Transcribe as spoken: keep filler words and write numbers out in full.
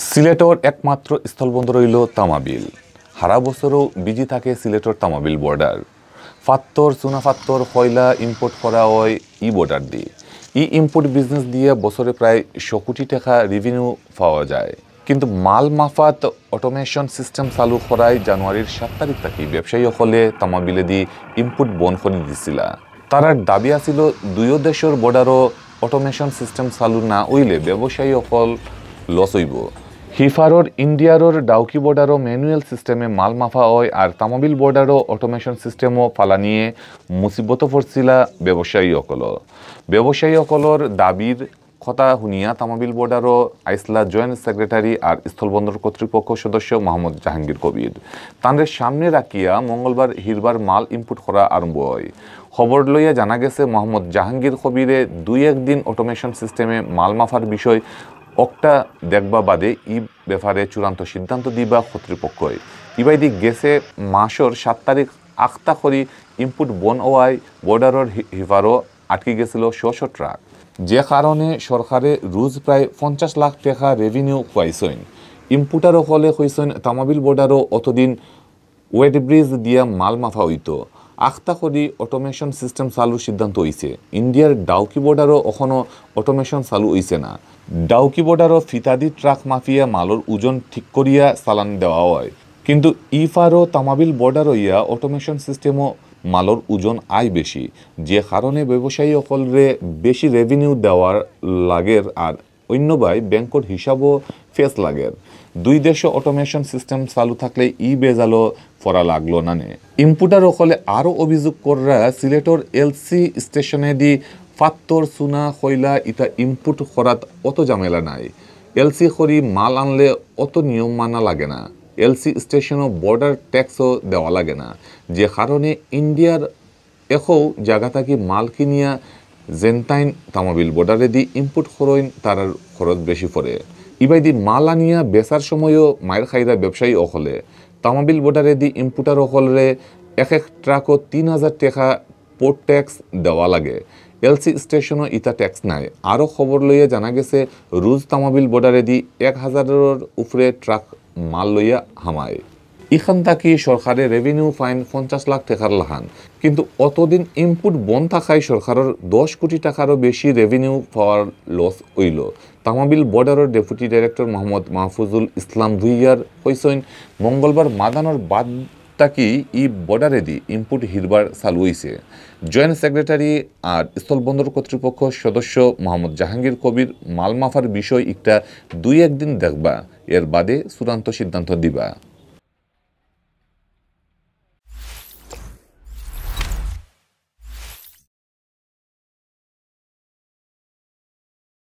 সিলেটর একমাত্র স্থলবন্দর অইলো তামাবিল। হারা বছরও বিজি থাকে সিলেটর তামাবিল বর্ডার। ফাত্তর, চুনা ফাত্তর, কয়লা ইম্পোর্ট করা অয় ই বর্ডার দি। ই ইম্পোর্ট বিজনেস দিয়া বছরে প্রায় শো কোটি টেকা রেভিনিউ পাওয়া যায়। কিন্তু মাল মাফাত অটোমেশন সিস্টেম চালু করায় জানুয়ারির সাত তারিখ থাকি ব্যবসায়ী অকলে তামাবিলেদি ইম্পোর্ট বন্ধ করি দিছিলা। তারার দাবি আছিল দুইও দেশর বর্ডারও অটোমেশন সিস্টেম চালু না অইলে ব্যবসায়ী অকল লস অইবো। হিফারর ইন্ডিয়ারর ডাউকি বর্ডারও ম্যানুয়াল সিস্টেমে মাল মাফা অয় আর তামাবিল বর্ডারও অটোমেশন সিস্টেমও ফালানিয়ে মুসিবত পড়ছিলা ব্যবসায়ী অকল। ব্যবসায়ী অকলর দাবির কথা হুনিয়া তামাবিল বর্ডারও আইসলা জয়েন্ট সেক্রেটারি আর স্থলবন্দর কর্তৃপক্ষ সদস্য মোহাম্মদ জাহাঙ্গীর কবির। তানরে সামনে রাখিয়া মঙ্গলবার হিরবার মাল ইম্পোর্ট করা আরম্ভ অয়। খবর লইয়া জানা গেছে মোহাম্মদ জাহাঙ্গীর কবিরে দুই এক দিন অটোমেশন সিস্টেমে মাল মাফার বিষয় অকটা দেখবা বাদে ই ব্যাপারে চূড়ান্ত সিদ্ধান্ত দিবা কর্তৃপক্ষই। ইবাইদি গেছে মাসর সাত তারিখ আখতা করি ইম্পোর্ট বন্ধ অওয়ায় বর্ডারর হি-, হিফারও আটকি গেছিল শো শো ট্রাক, যে কারণে সরকারে রোজ প্রায় পঞ্চাশ লাখ টেকা রেভিনিউ খুয়াইছইন। ইম্পোর্টার অকলে কইছইন তামাবিল বর্ডারও অতদিন ওয়েট ব্রিজ দিয়া মাল মাফা অইতো। আখতা করি অটোমেশন সিস্টেম চালুর সিদ্ধান্ত অইছে। ইন্ডিয়ার ডাউকি বর্ডারও অখনো অটোমেশন চালু অইছে না। ডাউকি বর্ডারও ফিতাদি ট্রাক মাফিয়া মালর ওজন ঠিক করিয়া চালান দেওয়া অয়। কিন্তু ইফারও তামাবিল বর্ডার অইয়া অটোমেশন সিস্টেমও মালর ওজন আয় বেশি, যে কারণে ব্যবসায়ী অকলরে বেশি রেভিনিউ দেওয়ার লাগের আর অন্যবায় ব্যাংকর হিসাবও ফেস লাগের। দুই দেশও অটোমেশন সিস্টেম চালু থাকলে ই বেজালো ফরা লাগলো না নে। ইম্পোর্টার অকলে আরও অভিযোগ কররা সিলেটর এলসি স্টেশনেদি ফাত্তর, চুনা, কয়লা ইতা ইম্পোর্ট করাত অত ঝামেলা নাই। এলসি করি মাল আনলে অত নিয়ম মানা লাগে না। এলসি স্টেশনও বর্ডার ট্যাক্সও দেওয়া লাগে না, যে কারণে ইন্ডিয়ার একো জাগা থাকি মাল কিনিয়া যেনতাইন তামাবিল বর্ডারেদি ইম্পোর্ট করইন তারার খরচ বেশি পড়ে। ইবাইদি মাল আনিয়া বেচার সময়ও মাইর খাইরা ব্যবসায়ী অকলে। তামাবিল বর্ডারেদি ইম্পোর্টার অকলরে এক এক ট্রাকও তিন হাজার টেকা পোর্ট ট্যাক্স দেওয়া লাগে। এলসি স্টেশনও ইতা ট্যাক্স নাই। আরও খবর লইয়া জানা গেছে রোজ তামাবিল বর্ডারেদি এক হাজারর উপরে ট্রাক মাল লইয়া হামায়। ইখান থাকি সরকারে রেভিনিউ পাইন পঞ্চাশ লাখ টেকার লাখান, কিন্তু অতদিন ইম্পোর্ট বন্ধ থাকায় সরকারর দশ কোটি টেকারও বেশি রেভিনিউ পাওয়ার লস অইলো। তামাবিল বর্ডারর ডেপুটি ডাইরেক্টর মোহাম্মদ মাহফুজুল ইসলাম ভুইয়ার কইছইন, মঙ্গলবার মাদানর বাদ থাকি ই বর্ডারেদি ইম্পোর্ট হিরবার চালু অইছে। জয়েন্ট সেক্রেটারি আর স্থলবন্দর কর্তৃপক্ষ সদস্য মোহাম্মদ জাহাঙ্গীর কবির মাল মাফার বিষয় একটা দুই এক দিন দেখবা, এর বাদে চূড়ান্ত সিদ্ধান্ত দিবা।